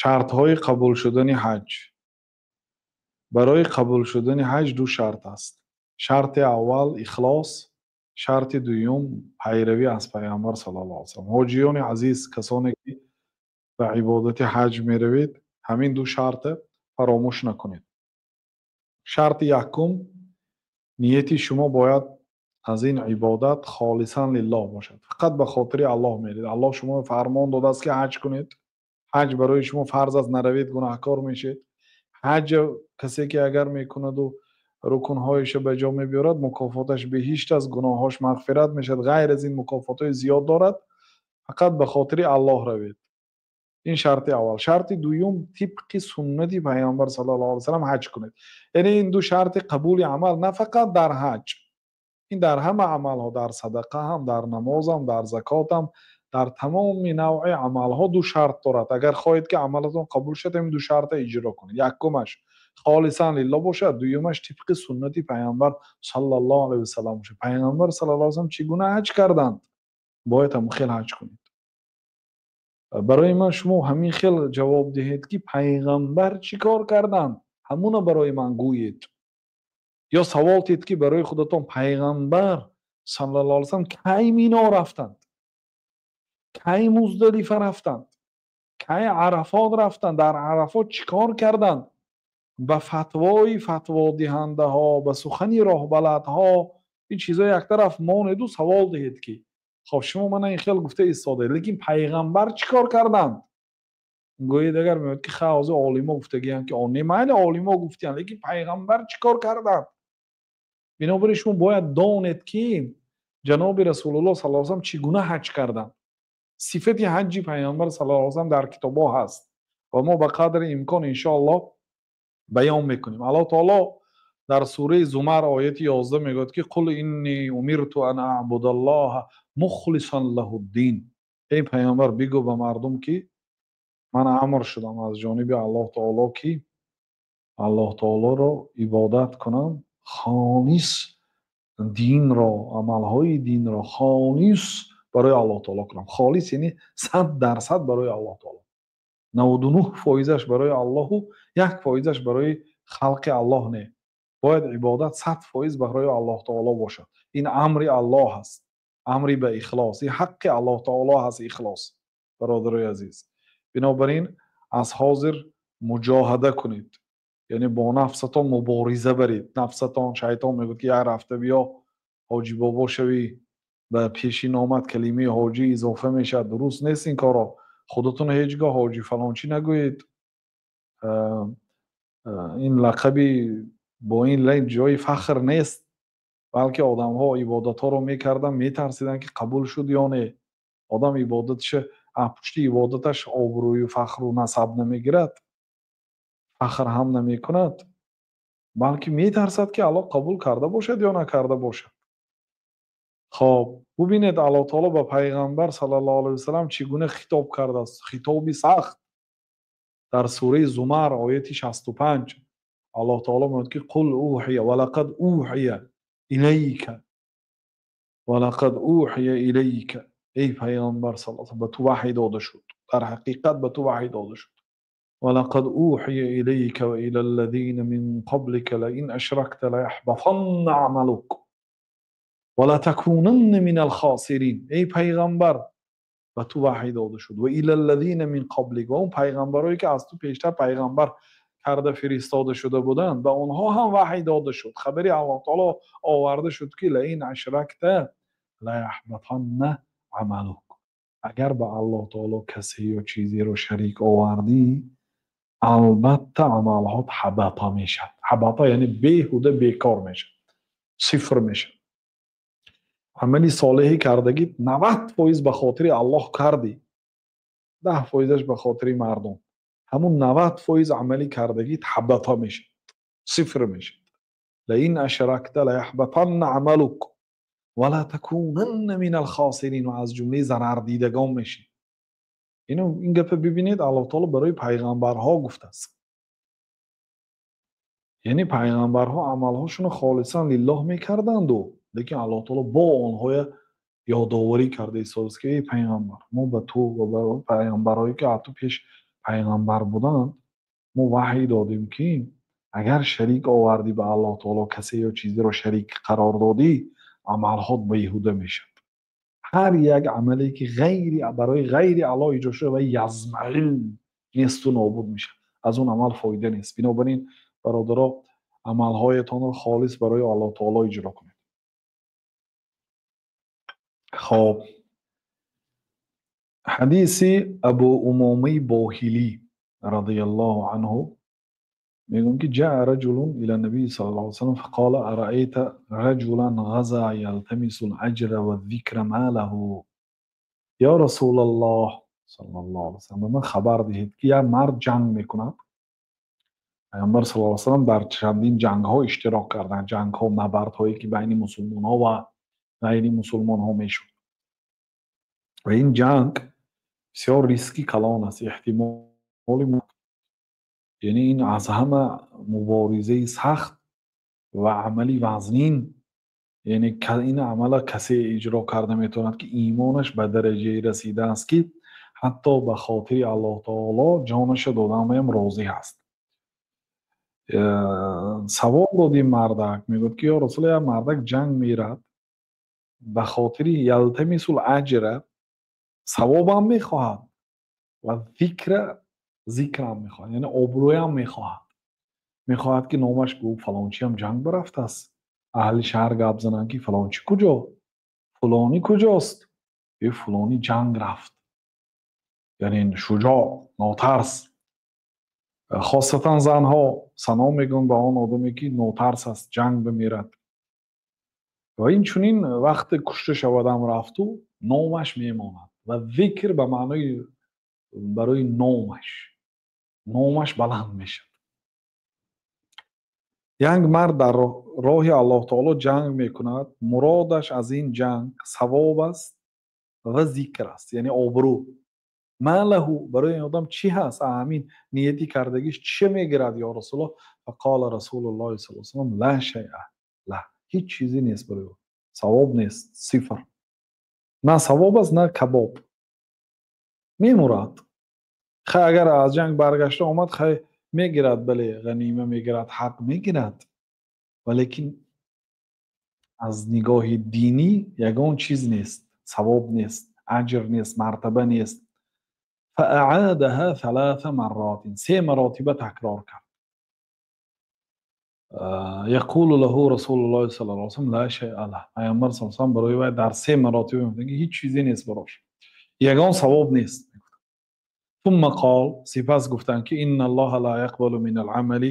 Шартҳои қабул шудани ҳаҷ. Барои қабул шудани ҳаҷ ду шарт аст. Шарти аввал ихлос, шарти дуюм пайравӣ аз Пайғамбар саллаллоҳу алайҳи васаллам. Ҳоҷиёни азиз, касоне ки ба ибодати ҳаҷ меравед, ҳамин ду шарта фаромӯш накунед. Шарти якум, нияти шумо бояд аз ин ибодат холисан лиллоҳ бошад. Фақат ба хотири Аллоҳ меред. Аллоҳ шумо фармон додааст ки ҳаҷ кунед. Ҳаҷ барои шумо фарз аст, наравед гунаҳкор мешед. Ҳаҷ касе ки агар мекунаду рукунҳояшро ба ҷо мебиёрад, мукофоташ биҳишт аст, гуноҳҳош мағфират мешавад. Ғайр аз ин мукофотҳои зиёд дорад. Фақат ба хотири Аллоҳ равед. Ин шарти аввал. Шарти дуюм, тибқи суннати Пайғамбар саллаллоҳу алайҳи васаллам ҳаҷ кунед. Яъне ин ду шарти қабули амал на фақат дар ҳаҷ, ин дар ҳама амалҳо, дар садақа ҳам, дар намоз ҳам, дар закот ҳам, дар тамоми навъи амалҳо ду шарт дорад. Агар хоҳед ки амалатон қабул шавад, ҳамин ду шартро иҷро кунед. Якумаш холисан лиллоҳ бошад, дуюмаш тибқи суннати Пайғамбар саллаллоҳу алайҳи васаллам бошад. Пайғамбар саллаллоҳу алайҳи васаллам чӣ гуна ҳаҷ карданд? Бояд ҳамон хел ҳаҷ кунед. Барои ман шумо ҳамин хел ҷавоб диҳед ки пайғамбар чӣ кор карданд, ҳамуна барои ман гӯед. Ё савол диҳед ки барои худатон пайғамбар саллаллоҳу алайҳи васаллам кай Мино рафтанд, кай Муздалифа рафтанд, кай Арафот рафтанд, дар Арафот чӣ кор карданд? Ба фатвои фатводиҳандаҳо, ба сухани роҳбаладҳо ин чизҳо як тараф монеду савол диҳед ки хоб шумо мана ин хел гуфта истодаед, лекин пайғамбар чӣ кор карданд? Гӯед агар меояд ки ха ҳозир олимо гуфтагиянд ки он не, майли олимо гуфтиянд, лекин пайғамбар чӣ кор карданд? Бинобар ин шумо бояд донед ки ҷаноби Расулуллоҳ саллаллоҳу алайҳи васаллам чӣ гуна ҳаҷ карданд. Сифати ҳаҷи Пайғамбар саллаллоҳу алайҳи васаллам дар китобҳо ҳаст ва мо ба қадри имкон иншоаллоҳ баён мекунем. Аллоҳ таоло дар сураи Зумар ояти 11 мегӯяд ки қул инни умирту ан аъбудаллоҳа мухлисан лаҳуддин. Эй Пайғамбар, бигӯ ба мардум ки ман амр шудам аз ҷониби Аллоҳ таоло ки Аллоҳ таолоро ибодат кунам, холис динро, амалҳои динро холис барои Аллоҳ таоло кунам. Холис яъне 100% барои Аллоҳ таоло. 99%-аш барои Аллоҳу 1%-аш барои халқи Аллоҳ не. Бояд ибодат 100% барои Аллоҳ таоло бошад. Ин амри Аллоҳ аст. Амри ба ихлос. Ин ҳаққи Аллоҳ таоло ҳаст ихлос. Бародарои азиз. Бинобар ин аз ҳозир муҷоҳада кунед. Яъне бо нафсатон мубориза баред. Нафсатон шайтон мегӯяд ки як рафта биё ҳоҷи бобо шавӣ, ба пеши номат калимаи ҳоҷӣ изофа мешавад. Дуруст нест ин корро. Худатон ҳеҷ гоҳ ҳоҷи фалончӣ нагӯед. Ин лақаби бо ин ҷои фахр нест, балки одамҳо ибодатҳоро мекарданд, метарсиданд ки қабул шуд ё не. Одам ибодатша пушти ибодаташ обрӯю фахру насаб намегирад, фахр ҳам намекунад, балки метарсад ки Аллоҳ қабул карда бошад ё накарда бошад. Хоб, бубинед Аллоҳ таоло ба Пайғамбар саллаллоҳу алайҳи васаллам чӣ гуна хитоб кардааст. Хитоби сахт дар сураи Зумар ояти 65 Аллоҳ таоло мегӯяд ки қул уҳия ва лақад уҳия илайка ва лақад уҳия илайка. Эй Пайғамбар саллаллоҳу алайҳи васаллам, ба ту ваҳй дода шуд. Дар ҳақиқат ба ту ваҳй дода шуд. Ва лақад уҳия илайка ва ила аллазина мин қаблика лаин ашракта лаяҳбатанна амалук ва латакунанна минал хосирин. Эй Пайғамбар, ба ту ваҳй дода шуд. Ва ила аллазина мин қаблик, ва он пайғамбарое ки аз ту пештар пайғамбар карда фиристода шуда буданд, ба онҳо ҳам ваҳй дода шуд. Хабари Аллоҳ таоло оварда шуд ки лаин ашракта лаяҳбатанна амалук. Агар ба Аллоҳ таоло касе ё чизеро шарик овардӣ, албатта амалҳот ҳабата мешавад. Ҳабата яъне беҳуда бекор мешавад, сифр мешавад. Амали солеҳӣ кардагӣ 90% ба хотири Аллоҳ кардӣ, 10%-аш ба хотири мардум. Ҳамун 90% амалӣ кардагӣ ҳабата мешавад, сифр мешавад. Лаин ашракта лаяҳбатанна амалук ва латакунанна минал хосирин, ва аз ҷумлаи зарардидагон мешавӣ. Ин гапа бибинед, Аллоҳ таоло барои пайғамбарҳо гуфтааст. Яъне пайғамбарҳо амалҳошонро холисан лиллоҳ мекарданду, лекин Аллоҳ таоло бо онҳоя ёдоварӣ карда истодааст ки эй пайғамбар, мо ба ту ва ба пайғамбарҳое ки аз ту пеш пайғамбар буданд, мо ваҳй додем, ки агар шарик овардӣ ба Аллоҳ таоло, касе ё чизеро шарик қарор додӣ, амалҳот беҳуда мешавад. Ҳар як амале ки ғайри барои ғайри Аллоҳ иҷро шуда, вай язмаил, несту нобуд мешавад, аз он амал фоида нест. Бинобар ин, бародаро, амалҳоятонро холис барои Аллоҳ таоло иҷро кунед. Хоб, ҳадиси Абу Умомаи Боҳилӣ радиаллоҳу анҳу мегӯям, ки جاء رجل إلى النبي صلى الله عليه وسلم فقال أرأيت رجلا غزا يلتمس الأجر والذكر ما له يا رسول الله صلى الله عليه وسلم. Ба ман хабар диҳед, ки як мард ҷанг мекунад. Пайғамбар саллаллоҳу алайҳи васаллам дар чандин ҷангҳо иштирок карданд, ҷангҳо, набардҳое, ки байни мусулмонҳо ва ғайри мусулмонҳо мешуд. Ва ин ҷанг бисёр риски калон аст, эҳтимоли, яъне ин аз ҳама муборизаи сахт ва амали вазнин. Яъне ин амала касе иҷро карда метавонад, ки имонаш ба дараҷае расидааст, ки ҳатто ба хотири Аллоҳ таоло ҷонаша доданам розӣ ҳаст. Савол дод ин мардак, мегӯяд, ки ё Расул, як мардак ҷанг мерад ба хотири يلتمس الأجر, савобам мехоҳад, ва зикра, зикрам мехоҳад, яъне обрӯям мехоҳад, мехоҳад, ки номаш гӯ, фалончиам ҷанг бирафтааст, аҳли шаҳр гап зананд, ки фалончи куҷо, фулонӣ куҷост, е фулонӣ ҷанг рафт, яъне шуҷоъ, нотарс. Хосатан занҳо сано мегӯянд ба он одаме, ки нотарс аст, ҷанг бимерад. Ва инчунин вақте кушта шавадам рафту, номаш мемонад. Ва зикр ба маънои барои номаш, номаш баланд мешавад. Як мард дар роҳи Аллоҳ таоло ҷанг мекунад, муродаш аз ин ҷанг савоб аст ва зикр аст, яъне обрӯ. ما له, барои ин одам чӣ ҳаст? Ҳамин нияти кардагиш чӣ мегирад, ё Расулуллоҳ? فقال رسول الله صلى الله عليه وسلم لا شيء له. Ҳеҷ чизе нест барои ӯ, савоб нест, сифр, на савоб аст, на кабоб. Мемурад. Хай, агар аз ҷанг баргашта омад, хай, мегирад, бале, ғанима мегирад, ҳақ мегирад, валекин аз нигоҳи динӣ ягон чиз нест, савоб нест, аҷр нест, мартаба нест. فأعادها ثلاث مرات, се маротиба такрор кард. يقول له رسول الله صلى الله عليه وسلم لا شيء له. Пайғамбар صلى الله عليه وسلم барои вай дар се маротиба мегуфтанд, ки ҳеҷ чизе нест барош, ягон савоб нест. ثم قال, сипас гуфтанд, ки إن الله لا يقبل من العمل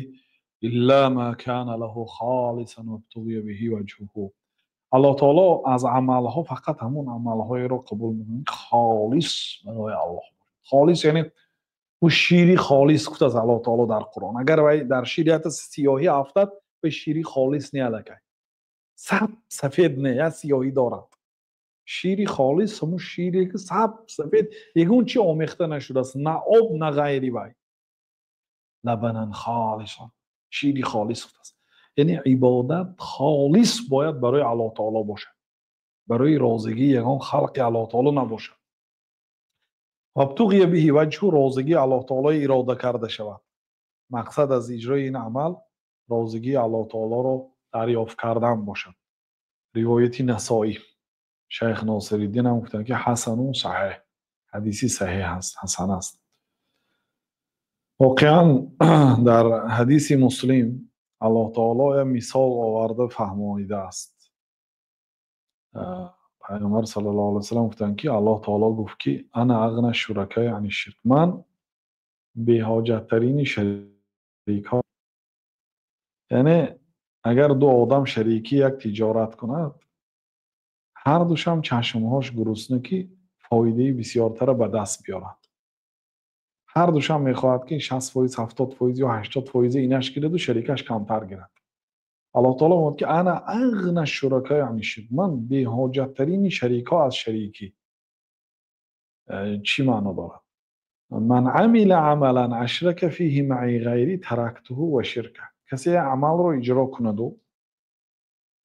إلا ما كان له خالصا وابتغي به وجهه. Аллоҳ таоло аз амалҳо фақат ҳамон амалҳоеро қабул мекунад, холис барои Аллоҳ. Холис, яъне ӯ шири холис гуфтааст Аллоҳ таоло дар Қуръон. Агар вай дар шир ята сиёҳӣ афтад, вай шири холис не, аллакай саб сафед не, я сиёҳӣ дорад. Шири холис ҳамун шире, ки саб сафед, ягон чи омехта нашудааст, на об, на ғайри вай. لبنا خالصا, шири холис гуфтааст, яъне ибодат холис бояд барои Аллоҳ таоло бошад, барои розигии ягон халқи Аллоҳ таоло набошад. وابتغي به وجهه, розигии Аллоҳ таоло ирода карда шавад. Мақсад аз иҷрои ин амал розигии Аллоҳ таолоро дарёфт кардан бошад. Ривояти Насоӣ. Шайх Носириддин ҳам гуфтанд, ки حسن صحيح, ҳадиси саҳеҳ аст, ҳасан аст. Воқеан, дар ҳадиси Муслим Аллоҳ таоло як мисол оварда фаҳмонидааст. Пайғамбар صلى الله عليه وسلم гуфтанд, ки Аллоҳ таоло гуфт, ки أنا أغنى الشركاء عن الشرك, ман беҳоҷаттарини шарикҳо. Яъне агар ду одам шарикӣ як тиҷорат кунад, ҳардушам чашмҳош гурусна, ки фоидаи бисёртара ба даст биёрад. Ҳардушам мехоҳад, ки 60%, 70% ё 80 фоизи инаш гираду шарикаш камтар гирад. Аллоҳ таоло мегӯяд, ки أنا أغنى الشركاء عن الشرك, ман беҳоҷаттарини шарикҳо аз шарикӣ. Чӣ маъно дорад? من عمل عملا أشرك فيه معي غيري تركته وشركه. Касе амалро иҷро кунаду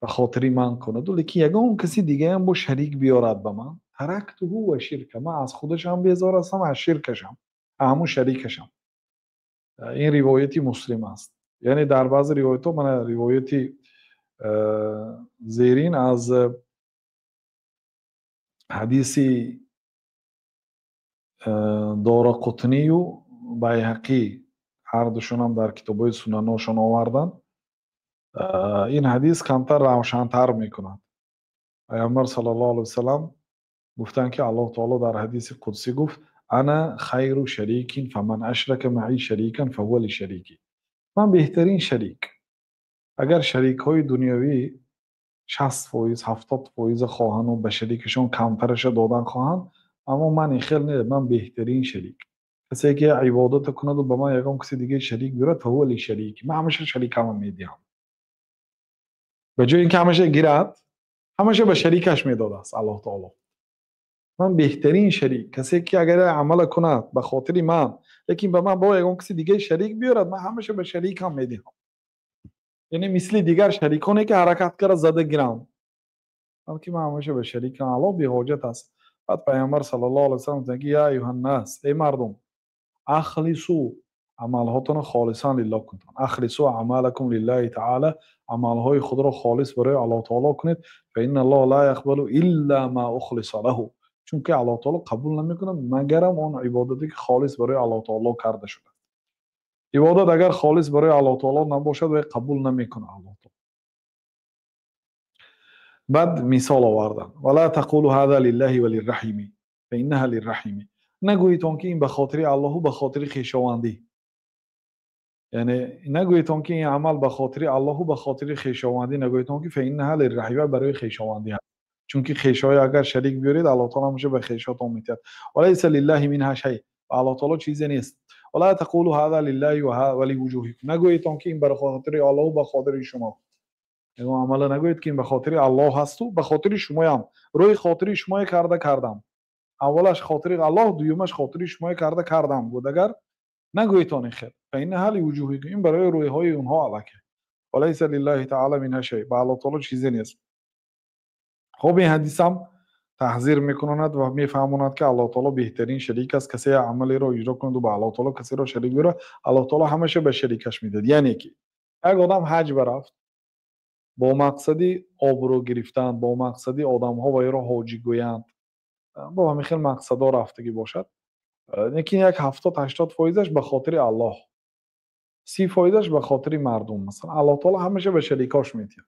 ба хотири ман кунаду, лекин ягон каси дигаам бо шарик биёрад ба ман, تركته وشركه, ман аз худашам безор ҳастам, аз ширкашам. Ҳамун шарикашам. Ин ривояти Муслим аст. Яъне дар баъзе ривоятҳо, мана ривояти зерин аз ҳадиси Дорақутнию Байҳақӣ, ҳардушонам дар китобҳои сунаношон оварданд. Ин ҳадис камтар равшантар мекунад. Пайғамбар саллаллоҳу алайҳи васаллам гуфтанд, ки Аллоҳ таоло дар ҳадиси қудсӣ гуфт: ана хайру шарикин фаман ашрака маъи шарикан фаҳува лишарики. Ман беҳтарин шарик. Агар шарикҳои дунявӣ 60%, 70% хоҳанду ба шарикашон камтараша додан хоҳанд, аммо ман ин хел не, ман беҳтарин шарик. Касе ки ибодата кунаду ба ман ягон каси дигаре шарик биёрад, фаҳува лишарики. Ман ҳамаша шарикама медиҳам. Ба ҷои ин ки ҳамаша гирад, ҳамаша ба шарикаш медодааст Аллоҳ таоло. Ман беҳтарин шарик. Касе ки агар амала кунад ба хотири ман, лекин ба ман бо ягон каси дигаре шарик биёрад, ман ҳамаша ба шарикам медиҳам. Яъне мисли дигар шариконе ки ҳаракат карда зада гирам, балки ман ҳамаша ба шарикам. Аллоҳ беҳоҷат аст. Баъд Пайғамбар саллаллоҳу алайҳи васаллам гуфтанд, ки я аюҳаннас, эй мардум, ахлису, амалҳотонро холисан лиллоҳ кунед. Ахлису амалакум лиллаҳи таъала, амалҳои худро холис барои Аллоҳ таоло кунед. Фа инналлоҳа ла яқбалу илла ма ухлиса лаҳу. Чунки Аллоҳ таоло қабул намекунад магарам он ибодате ки холис барои Аллоҳ таоло карда шудааст. Ибодат агар холис барои Аллоҳ таоло набошад, вай қабул намекунад Аллоҳ таоло. Баъд мисол оварданд: ва ла тақулу ҳаза лиллаҳи ва лирраҳими фа иннаҳа лирраҳими. Нагӯед он ки ин ба хотири Аллоҳу ба хотири хешовандӣ. Яъне нагӯед он ки ин амал ба хотири Аллоҳу ба хотири хешовандӣ, нагӯед он ки фа иннаҳа лирраҳими, барои хешовандӣ аст. Чунки хешои агар шарик биёред, Аллоҳ таоло ҳамеша ба хешотон метиҳад. Ва лайса лиллаҳи минҳа шай, ва Аллоҳ таоло чизе нест. Ва ла тақулу ҳаза лиллаҳи ва ливуҷуҳикум. Нагӯед он ки ин ба хотири Аллоҳу ба хотири шумо. Ягон амала нагӯед ки ин ба хотири Аллоҳ ҳасту ба хотири шумоям. Рӯи хотири шумое карда кардам. Аввалаш хотири Аллоҳ, дуюмаш хотири шумое карда кардам. Буд агар нагӯед он ин хел. Фа иннаҳа ливуҷуҳикум, ин барои рӯйҳои онҳо аллакай. Ва лайса лиллаҳи таъала минҳа шай, ба Аллоҳ таоло чизе нест. Хоб, ин ҳадисам таҳзир мекунад ва мефаҳмонад, ки Аллоҳ таоло беҳтарин шарик аст. Касе амалеро иҷро кунаду ба Аллоҳ таоло касеро шарик биёрад, Аллоҳ таоло ҳамаша ба шарикаш медиҳад. Яъне ки як одам ҳаҷ барафт бо мақсади обрӯ гирифтан, бо мақсади одамҳо вайро ҳоҷӣ гӯянд, бо ҳамин хел мақсадҳо рафтагӣ бошад, лекин як 70-80 фоизаш ба хотири Аллоҳ, 30 фоизаш ба хотири мардум, масалан, Аллоҳ таоло ҳамаша ба шарикош медиҳад.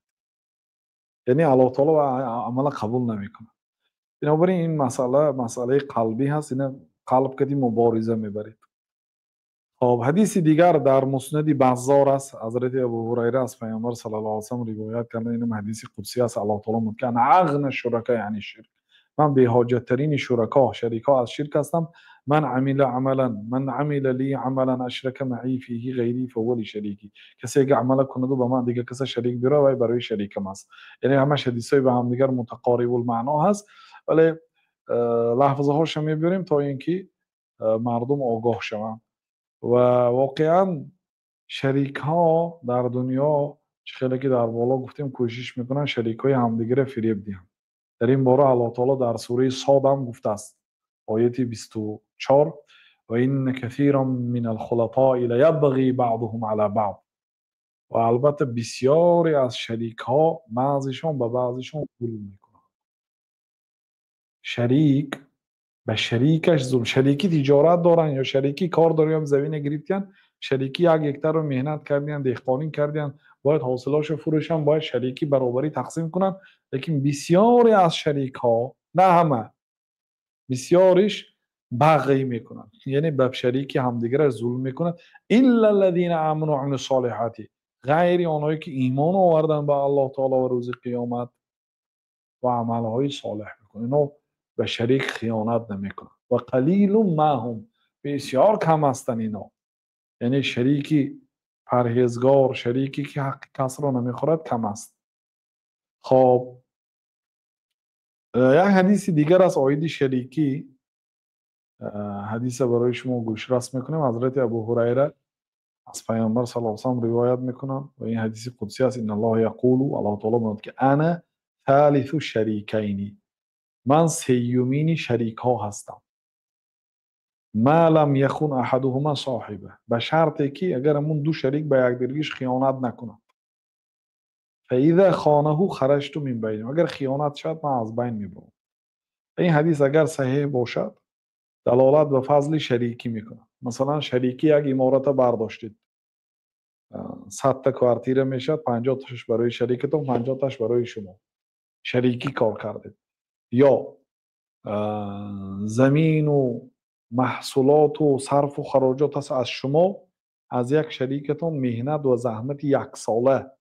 Яъне Аллоҳ таоло амала қабул намекунад. Бинобар ин ин масъала масъалаи қалбӣ ҳаст, ина қалб кади мубориза мебаред. Хоб, ҳадиси дигар дар Муснади Баззор аст. Ҳазрати Абу Ҳурайра аз Пайғамбар саллаллоҳу алайҳи васаллам ривоят карда, инам ҳадиси қудсӣ аст. Аллоҳ таоло мегӯяд ки ана ағна шурака, яъне ширк. Ман беҳоҷаттарини шурако, шарикҳо аз ширк ҳастам. Ман амила амалан, ман амила ли амалан ашрака маъи фиҳи ғайри фаҳува лишарики. Касе ки амала кунаду ба ман дигар каса шарик биёрад, вай барои шарикам аст. Яъне ҳамаш ҳадисҳои ба ҳамдигар мутақорибулмаъно ҳаст, вале лафзҳоша мебиёрем то ин ки мардум огоҳ шаванд. Ва воқеан шарикҳо дар дунё, чӣ хеле ки дар боло гуфтем, кӯшиш мекунанд шарикҳои ҳамдигарро фиреб диҳанд. Дар ин бора Аллоҳ таоло дар сураи Сод ҳам гуфтааст, ояти 24: ва инна касиран минал хулатои лаябғӣ баъдуҳум ала баъд. Ва албатта бисёре аз шарикҳо баъзешон ба баъзешон зулм мекунанд. Шарик ба шарикаш зулм, шарики тиҷорат доранд ё шарики кор доранд, ё замина гирифтиянд, шарики 1 гектарро меҳнат кардиянд, деҳқонӣ кардиянд, бояд ҳосилошо фурӯшанд, бояд шарики баробарӣ тақсим кунанд. Лекин бисёре аз шарикҳо, на ҳама, бисёриш бағӣ мекунанд, яъне ба шарики ҳамдигараш зулм мекунанд. Илла аллазина аману ва амилус солиҳати, ғайри онҳое ки имон оварданд ба Аллоҳ таоло ва рӯзи қиёмат ва амалҳои солеҳ мекунанд, инҳо ба шарик хиёнат намекунанд. Ва қалилун ма ҳум, бисёр кам ҳастанд инҳо. Яъне шарики парҳезгор, шарике ки ҳаққи касро намехӯрад, кам аст. Хоб, як ҳадиси дигар аст оиди шарикӣ. Ҳадиса барои шумо гӯшрас мекунем. Ҳазрати Абу Ҳурайра аз Пайғамбар саллаллоҳу алайҳи васаллам ривоят мекунанд ва ин ҳадиси қудсӣ аст. Инналлоҳа яқулу, Аллоҳ таоло мегӯяд ки ана салису шарикайни, ман сеюмини шарикҳо ҳастам. Ма лам яхун аҳадуҳума соҳиба, ба шарте ки агар ҳамун ду шарик ба якдигиш хиёнат накунад. Фаиза хонаҳу хараҷту мин байнihim, агар хиёнат шавад, ман аз байн мебурам. Ин ҳадис агар саҳеҳ бошад, далолат ба фазли шарикӣ мекунад. Масалан, шарикӣ як имората бардоштед, 100-та квартира мешавад, 50-таш барои шарикатон, 50-таш барои шумо, шарикӣ кор кардед. Ё замину маҳсулоту сарфу хароҷот аст аз шумо, аз як шарикатон меҳнат ва заҳмати яксола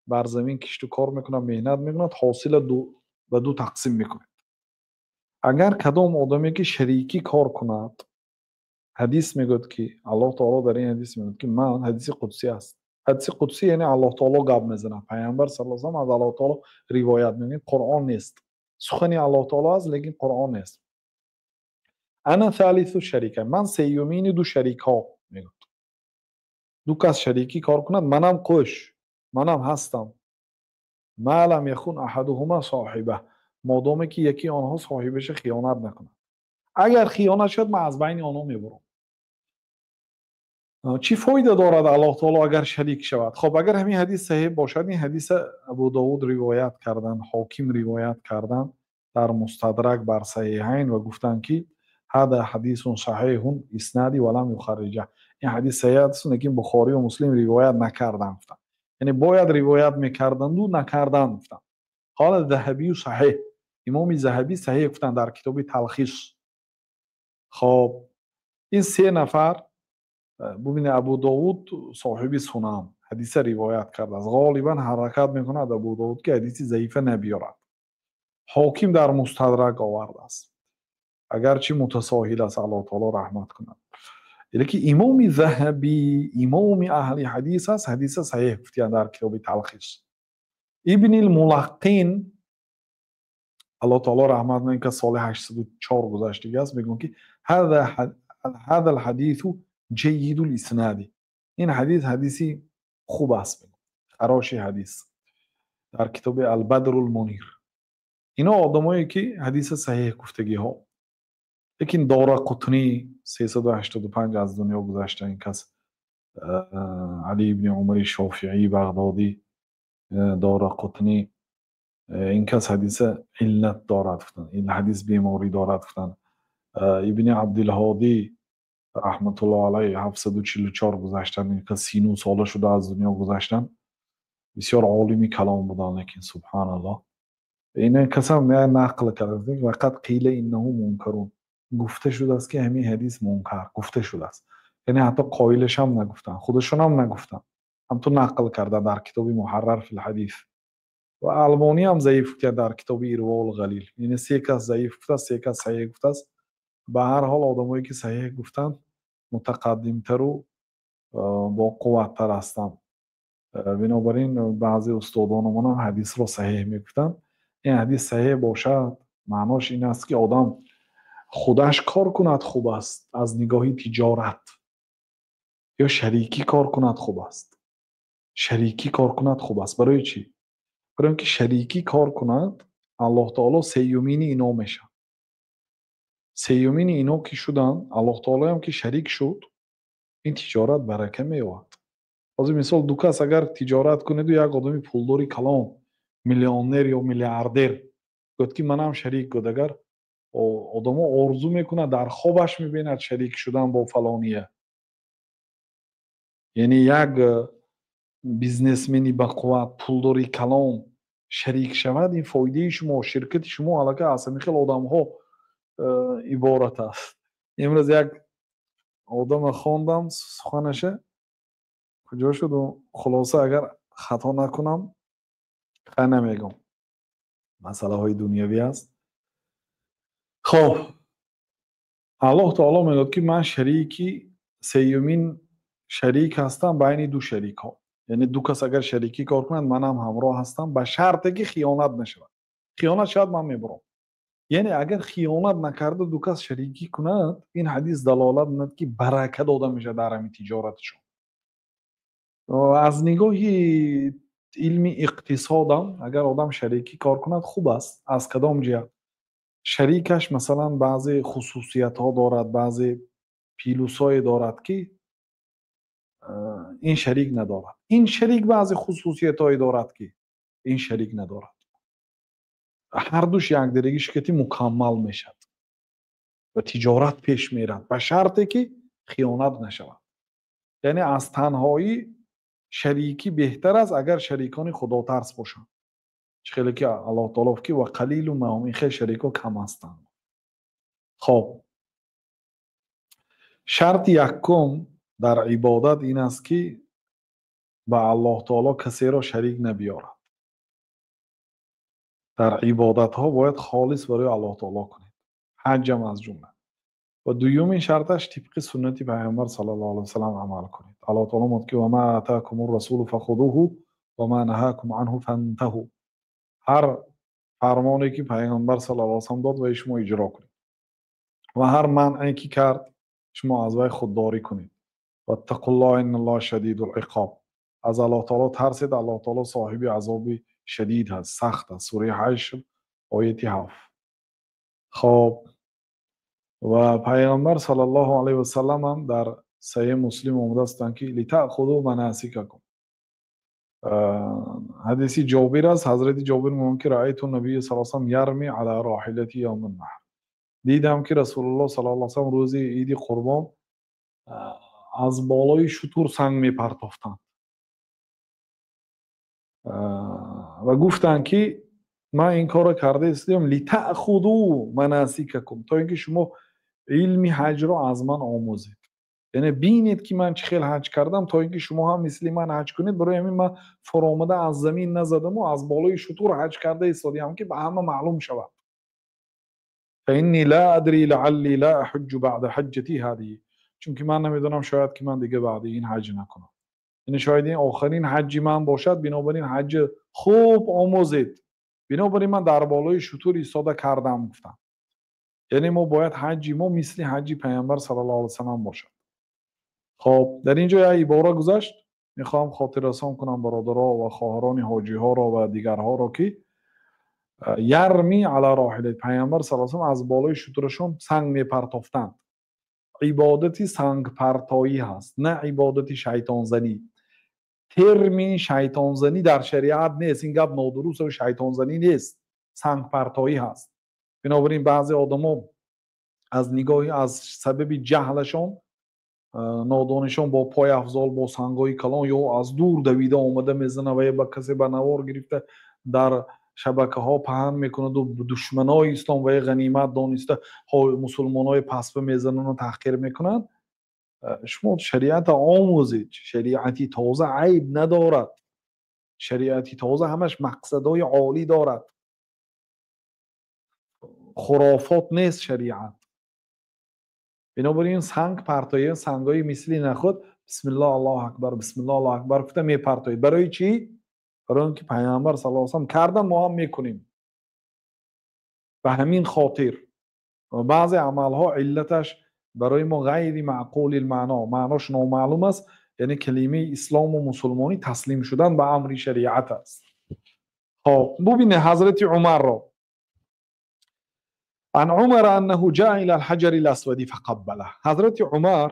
бар замин кишту кор мекунад, меҳнат мекунад, ҳосила ба ду тақсим мекунед. Агар кадом одаме ки шарикӣ кор кунад, ҳадис мегӯяд ки Аллоҳ таоло дар ин ҳадис мегӯяд ки ман, ҳадиси қудсӣ аст. Ҳадиси қудсӣ яъне Аллоҳ таоло гап мезанад, Пайғамбар саллаллоҳу алайҳи васаллам аз Аллоҳ таоло ривоят мекунад, Қуръон нест, сухани Аллоҳ таоло аст, лекин Қуръон нест. Ана салису шарика, ман сеюмини ду шарикҳо мегӯяд. Ду кас шарикӣ кор кунад, манам қӯш, манам ҳастам. Ма лам яхун аҳадуҳума соҳиба, модоме ки яке онҳо соҳибаша хиёнат накунад. Агар хиёнат шуд, ман аз байни онҳо мебурам. Чӣ фоида дорад Аллоҳ таоло агар шарик шавад? Хоб, агар ҳамин ҳадис саҳеҳ бошад, ин ҳадиса Абу Довуд ривоят кардан, Ҳоким ривоят кардан дар Мустадрак бар Саҳиҳайн ва гуфтанд ки ҳада ҳадисун саҳиҳун иснади ва лам юхарриҷа. Ин ҳадис саҳиҳ аст, лекин Бухорӣ ва Муслим ривоят накарданд, гуфтанд. Яъне бояд ривоят мекарданду накарданд, гуфтанд. Қала Заҳабию саҳиҳ, Имоми Заҳабӣ саҳиҳ гуфтанд дар китоби Талхис. Хоб, ин се нафар, бубинед, Абу Довуд соҳиби сунан ҳадиса ривоят кардааст. Ғолибан ҳаракат мекунад Абу Довуд ки ҳадиси заифа набиёрад. Ҳоким дар Мустадрак овардааст, агарчи мутасоҳил аст, Аллоҳ таоло раҳмат кунад. Лекин Имоми Заҳабӣ имоми аҳли ҳадис аст, ҳадиса саҳиҳ гуфтиянд дар китоби Талхис. Ибни Мулаққин, Аллоҳ таоло раҳмат кунад, ин кас соли 804 гузаштагӣ аст, мегӯяд ки ҳаза алҳадису ҷайидул иснади, ин ҳадис ҳадиси хуб аст, хароши ҳадис дар китоби Албадрул Мунир. Ино одамое ки ҳадиса саҳиҳ гуфтагиҳо. Лекин Дорақутнӣ 385 аз дунё гузашта, ин кас Али ибни Умари Шофиӣ Бағдодӣ, Дорақутнӣ, ин кас ҳадиса иллат дорад гуфтанд, ин ҳадис беморӣ дорад гуфтанд. Ибни Абдилҳодӣ раҳматуллоҳ алайҳ 744 гузаштанд, ин кас 39 сола шуда аз дунё гузаштанд. Бисёр олими калом буданд, лекин субҳаналлоҳ, ин касам нақл кард, вақат қила иннаҳу мункарун, гуфта шудааст ки ҳамин ҳадис мункар гуфта шудааст. Яъне ҳатто қоилашам нагуфтанд, худашонам нагуфтанд, ҳамту нақл карда дар китоби Муҳаррар фил ҳадис. Ва Албонӣ ҳам заиф гуфта дар китоби Ирвоул Ғалил. Яъне се кас заиф гуфтааст, се кас саҳиҳ гуфтааст. Ба ҳар ҳол одамое ки саҳиҳ гуфтанд мутақаддимтару боқувваттар ҳастанд. Бинобар ин баъзе устодонамон ҳам ҳадисро саҳиҳ мегуфтанд. Ин ҳадис саҳиҳ бошад, маънош ин аст ки одам худаш кор кунад хуб аст аз нигоҳи тиҷорат, ё шарикӣ кор кунад хуб аст. Шарикӣ кор кунад хуб аст. Барои чӣ? Барои он ки шарикӣ кор кунад, Аллоҳ таоло сеюмини ино мешавад. Сеюмини ино ки шуданд, Аллоҳ таолоам ки шарик шуд, ин тиҷорат барака меёбад. Ҳозир мисол ду кас агар тиҷорат кунеду як одами пулдори калон, миллионер ё миллиардер гӯяд ки манам шарик гӯяд, агар одамо орзу мекунад, дар хобаш мебинад шарик шудан бо фалония. Яъне як бизнесмени бақувват, пулдори калон шарик шавад, ин фоидаи шумо, ширкати шумо аллакай аз ҳамин хел одамҳо иборат аст. Имрӯз як одама хондам суханаша, куҷо шуд, хулоса агар хато накунам, хай намегӯм, масъалаҳои дунявӣ аст. Хоб, Аллоҳ таоло мегӯяд ки ман шарики сеюмин шарик ҳастам байни ду шарикҳо. Яъне ду кас агар шарикӣ кор кунанд, манам ҳамроҳ ҳастам, ба шарте ки хиёнат нашавад. Хиёнат шавад, ман мебурам. Яъне агар хиёнат накарда ду кас шарикӣ кунад, ин ҳадис далолат менад ки барака дода мешавад дар ҳамин тиҷоратшон. Аз нигоҳи илми иқтисодам агар одам шарикӣ кор кунад хуб аст. Аз кадом ҷиҳат? Шарикаш масалан баъзе хусусиятҳо дорад, баъзе Плюсҳое дорад, ки ин шарик надорад. Ин шарик баъзе хусусиятҳое дорад, ки ин шарик надорад. Ҳардуш якдирагиш кати мукаммал мешавад ва тиҷорат пеш мерад, ба шарте ки хиёнат нашавад. Яъне аз танҳоӣ шарикӣ беҳтар аст, агар шарикони худотарс бошанд. Чӣ хеле ки Аллоҳ таоло гуфт, ки ва қалилу ма ҳум, ин хел шарикҳо кам ҳастанд. Хоб, шарти якум дар ибодат ин аст, ки ба Аллоҳ таоло касеро шарик набиёрад. Дар ибодатҳо бояд холис барои Аллоҳ таоло кунед, ҳаҷам аз ҷумла. Ва дуюмин шарташ, тибқи суннати Пайғамбар саллаллоҳу алайҳи васаллам амал кунед. Аллоҳ таоло мегӯяд, ки ва ма атакум расулу фахудуҳу ва ма наҳакум анҳу фантаҳу. Ҳар фармоне ки Пайғамбар саллаллоҳу алайҳи васаллам дод, вай шумо иҷро кунед ва ҳар манъе ки кард, шумо аз вай худдорӣ кунед. Ваттақуллоҳ, инналлоҳа шадидул иқоб. Аз Аллоҳ таоло тарсед, Аллоҳ таоло соҳиби азоби шадид ҳаст, сахт аст. Сураи Ҳашр, ояти 7. Хоб, ва Пайғамбар саллаллоҳу алайҳи васаллам ҳам дар Саҳеҳи Муслим омадаастанд, ки литаъхузу манасикакум. Ҳадиси Ҷобир аст. Ҳазрати Ҷобир мегӯянд, ки раайту набия саллаллоҳу алайҳи васаллам ярми ала роҳилати явман наҳр. Дидам, ки Расулуллоҳ саллаллоҳу алайҳи васаллам рӯзи Иди Қурбон аз болои шутур санг мепартофтанд ва гуфтанд, ки ман ин корро карда истодам литаъхуду манасикакум, то ин ки шумо илми ҳаҷро аз ман омӯзед, яъне бинед, ки ман чӣ хел ҳаҷ кардам, то ин ки шумо ҳам мисли ман ҳаҷ кунед. Барои ҳамин ман фуромада аз замин назадаму аз болои шутур ҳаҷ карда истодиам, ки ба ҳама маълум шавад. фаинни ла адри лаалли ла аҳуҷҷу баъда ҳаҷҷати ҳадиҳи. Чунки ман намедонам, шояд ки ман дига баъди ин ҳаҷ накунам, яъне шояд ин охирин ҳаҷҷи ман бошад. Бинобар ин ҳаҷ хуб омӯзед. Бинобар ин ман дар болои шутур истода кардам, гуфтам. Яъне мо бояд ҳаҷҷи мо мисли ҳаҷҷи Пайғамбар саллаллоҳу алайҳи васаллам бошад. Хоб, дар ин ҷо як ибора гузашт. Мехоҳам хотиррасон кунам бародаро ва хоҳарони ҳоҷиҳоро ва дигарҳоро, ки ярми ала роҳилат, Пайғамбар саллаллоҳу алайҳи васаллам аз болои шутурашон санг мепартофтанд. Ибодати сангпартоӣ ҳаст, на ибодати шайтонзанӣ. Термини шайтонзанӣ дар шариат нест. Ин гап нодуруст, шайтонзанӣ нест, сангпартоӣ ҳаст. Бинобар ин баъзе одамо аз нигоҳи, аз сабаби ҷаҳлашон, нодонишон, бо пойафзол, бо сангҳои калон ё аз дур давида омада мезана ва ба касе ба навор гирифта дар шабакаҳо паҳн мекунаду душманои ислом ва ғанимат дониста мусулмонои пасба мезанану таҳқир мекунанд. Шумо шариата омӯзед. Шариати тоза айб надорад, шариати тоза ҳамаш мақсадҳои олӣ дорад, хурофот нест шариат. Бинобар ин санг партоя, сангҳои мисли нахуд, бисмиллоҳ, Аллоҳу акбар, бисмиллоҳ, Аллоҳу акбар гуфта мепартоед. Барои чӣ? Барои он ки Пайғамбар саллаллоҳу алайҳи васаллам кардан, мо ҳам мекунем. Ба ҳамин хотир баъзе амалҳо иллаташ барои мо ғайри маъқулил маъно, маънош номаълум аст. Яъне калимаи ислому мусулмонӣ таслим шудан ба амри шариат аст. Хоб, бубинед ҳазрати Умарро. Ан Умара аннаҳу ҷаа ила алҳаҷари ласвади фақаббалах. Ҳазрати Умар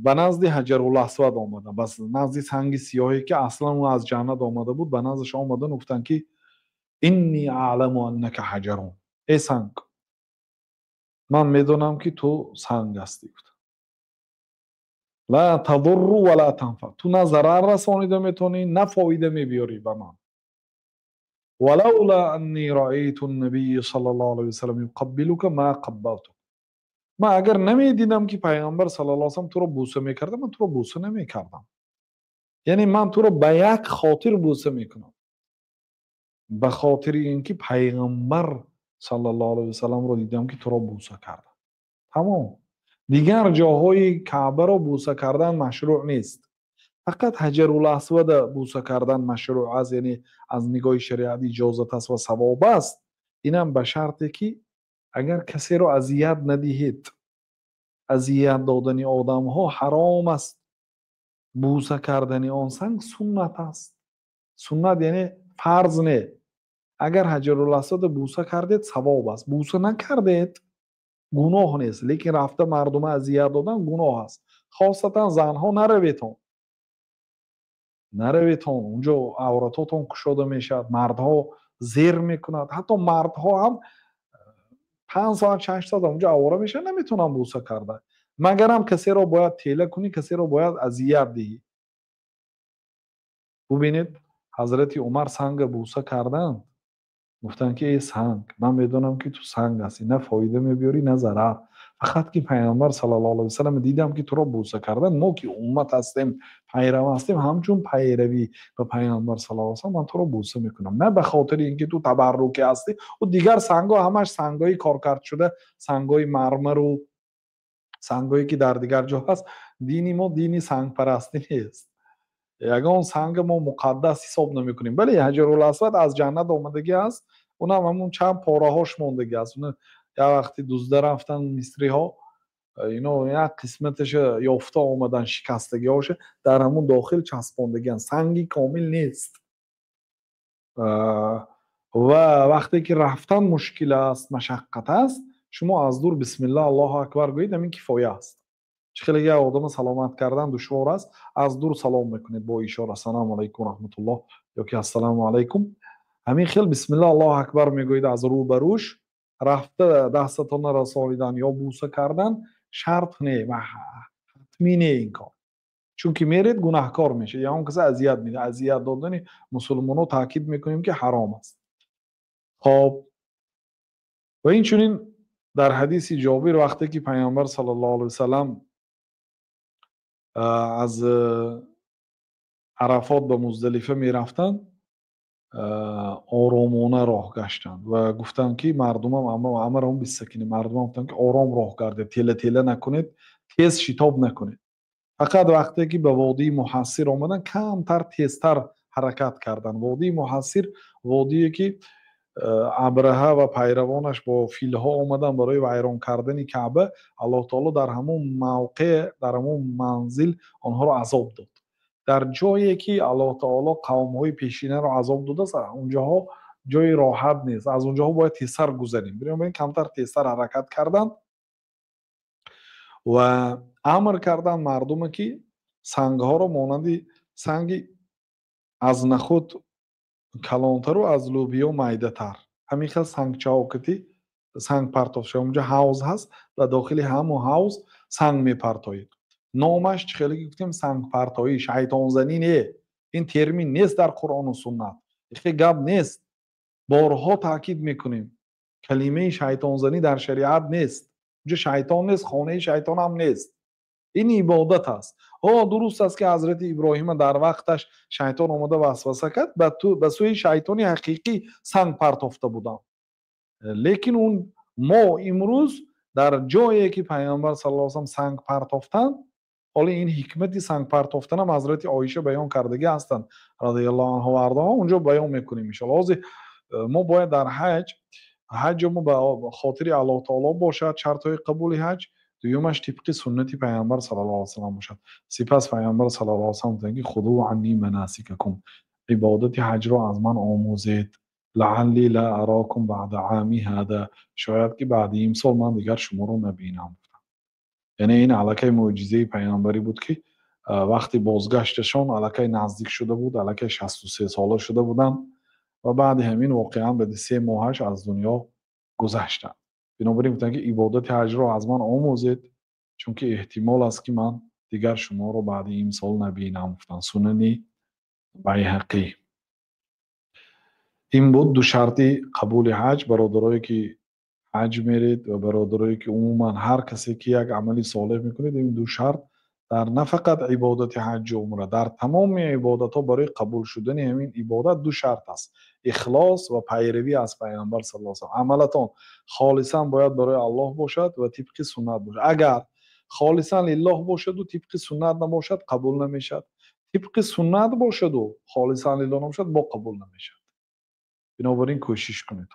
ба назди Ҳаҷаруласвад омада, ба назди санги сиёҳе, ки аслан ӯ аз ҷаннат омада буд, ба наздаш омадан, гуфтанд, ки инни аъламу аннака ҳаҷарун, эй санг, ман медонам, ки ту санг ҳастӣ. Гуфта: ла тадурру ва ла танфа, ту на зарар расонида метавонӣ, на фоида мебиёрӣ ба ман. Валаула анни раайту набия саллаллоҳу алайҳи васаллам юқаббилука ма қаббалтук. Ман агар намедидам, ки Пайғамбар саллаллоҳу алайҳи васаллам туро бӯса мекарда, ман туро бӯса намекардам. Яъне ман туро ба як хотир бӯса мекунам, ба хотири ин ки Пайғамбар саллаллоҳу алайҳи васалламро дидам, ки туро бӯса карда. Тамом. Дигар ҷоҳои Каъбаро бӯса кардан машрӯъ нест, фақат Ҳаҷаруласвада бӯса кардан машрӯъ аст, яъне аз нигоҳи шариат иҷозат аст ва савоб аст. Инам ба шарте, ки агар касеро азият надиҳед. Азият додани одамҳо ҳаром аст. Бӯса кардани он санг суннат аст. Суннат яъне фарз не. Агар Ҳаҷаруласвада бӯса кардед, савоб аст, бӯса накардед. Гуноҳ нест, лекин рафта мардума азият додан гуноҳ аст. Хосатан занҳо нараветон, нараветон, унҷо авратотон кушода мешавад, мардҳо зер мекунад. Ҳатто мардҳо ҳам 5 соат 6 соат унҷо авора мешавад, наметавонанд бӯса карда. Магарам касеро бояд тела кунӣ, касеро бояд азият диҳӣ. Бубинед, Ҳазрати Умар санга бӯса карданд, гуфтанд ки эй санг, ман медонам ки ту санг ҳастӣ, на фоида мебиёрӣ, на зарар. Фақат ки Пайғамбар саллаллоҳу алайҳи васаллам дидам ки туро бӯса кардан, мо ки уммат ҳастем, пайрав ҳастем, ҳамчун пайравӣ ба Пайғамбар саллаллоҳу алайҳи васаллам ман туро бӯса мекунам, на ба хотири ин ки ту табаррукӣ ҳастӣ. Ӯ дигар сангҳо ҳамаш сангҳои коркард шуда, сангҳои мармару сангҳое ки дар дигар ҷо ҳаст. Дини мо дини сангпарастӣ нест. Ягон санга мо муқаддас ҳисоб намекунем. Бале, Ҳаҷарул Асвад аз ҷаннат омадагӣ аст, унам ҳамун чанд пораҳош мондагӣ аст. Уна як вақти дузда рафтан мисриҳо, ино як қисматаша ёфта омадан, шикастагиҳоша дар ҳамун дохил часпондагиан. Санги комил нест. Ва вақте ки рафтан мушкил аст, машаққат аст, шумо аз дур бисмиллаҳ Аллоҳу акбар гӯед, ҳамин кифоя аст. Чӣ хеле як одама саломат кардан душвор аст, аз дур салом мекунед бо ишора, ассалому алайкум раҳматуллоҳ ёки ассалому алайкум. Ҳамин хел бисмиллаҳ Аллоҳу акбар мегӯед аз рӯ ба рӯш, рафта дастатонро расонидан ё бӯса кардан шарт не, ҳатмӣ не ин кор. Чунки меред гунаҳкор мешавед, ягон каса азият медиҳад. Азият додани мусулмонҳо таъкид мекунем ки ҳаром аст. Хоб, ва инчунин дар ҳадиси Ҷобир вақте ки Пайғамбар саллаллоҳу алайҳи васаллам аз Арафот ба Муздалифа мерафтанд, оромона роҳ гаштанд ва гуфтанд ки мардумам амрам биссакини, мардумам гуфтанд ки ором роҳ гардед, тела тела накунед, тез шитоб накунед. Фақат вақте ки ба водии Муҳассир омаданд, камтар тезтар ҳаракат карданд. Водии Муҳассир водие ки Абраҳа ва пайравонаш бо филҳо омаданд барои вайрон кардани Каъба, Аллоҳ таоло дар ҳамон мавқеъ, дар ҳамон манзил онҳоро азоб дод. Дар ҷое ки Аллоҳ таоло қавмҳои пешинаро азоб додааст, унҷоҳо ҷои роҳат нест, аз унҷоҳо бояд тезтар гузарем. Бинобар ин камтар тезтар ҳаракат карданд ва амр карданд мардуме ки сангҳоро монанди санги аз нахуд калонтару аз лӯбиё майдатар, ҳамин хел сангчаҳо кати санг партофт шуда. Унҷо ҳавз ҳаст, ва дохили ҳамон ҳавз санг мепартоед. Номаш чӣ хеле ки гуфтем сангпартоӣ, шайтонзанӣ не, ин термин нест дар Қуръону суннат, ихе гап нест. Борҳо таъкид мекунем, калимаи шайтонзанӣ дар шариат нест. Унҷо шайтон нест, хонаи шайтон ҳам нест. Ин ибодат аст. Ҳо, дуруст аст ки Ҳазрати Иброҳима дар вақташ шайтон омада васваса кард, ба сӯи шайтони ҳақиқӣ санг партофта буданд. Лекин он мо имрӯз дар ҷое ки Пайғамбар саллаллоҳу алайҳи васаллам санг партофтанд, ҳоло ин ҳикмати санг партофтанам Ҳазрати Оиша баён кардагӣ ҳастанд радиаллоҳу анҳу ва ардоҳа, унҷо баён мекунем иншоаллоҳ. Ҳозир мо бояд дар ҳаҷ мо ба хотири Аллоҳ таоло бошад шартҳои қабули ҳаҷ, дуюмаш тибқи суннати Пайғамбар саллаллоҳу алайҳи васаллам бошад. Сипас Пайғамбар саллаллоҳу алайҳи васаллам гуфтанд ки худú анни манасикакум, ибодати ҳаҷро аз ман омӯзед, лаалли ла арокум баъда ами ҳада, шояд ки баъди имсол ман дигар шуморо набинам. Яъне ин аллакай мӯъҷизаи пайғамбарӣ буд ки вақти бозгашташон аллакай наздик шуда буд, аллакай 63 сола шуда буданд ва баъди ҳамин воқеан баъди 3 моҳаш аз дунё гузаштанд. Бинобар ин гуфтанд ки ибодати ҳаҷро аз ман омӯзед, чунки эҳтимол аст ки ман дигар шуморо баъди имсол набинам, гуфтанд. Сунани Байҳақӣ. Ин буд ду шарти қабули ҳаҷ. Бародарое ки ҳаҷ меред ва бародарое ки умуман ҳар касе ки як амали солеҳ мекунед, ин ду шарт дар на фақат ибодати ҳаҷу умра, дар тамоми ибодатҳо барои қабул шудани ҳамин ибодат ду шарт аст: ихлос ва пайравӣ аз Пайғамбар саллаллоҳу алайҳи васаллам. Амалатон холисан бояд барои Аллоҳ бошад ва тибқи суннат бошад. Агар холисан лиллоҳ бошаду тибқи суннат набошад, қабул намешавад. Тибқи суннат бошаду холисан лиллоҳ набошад, бо қабул намешавад. Бинобар ин кӯшиш кунед.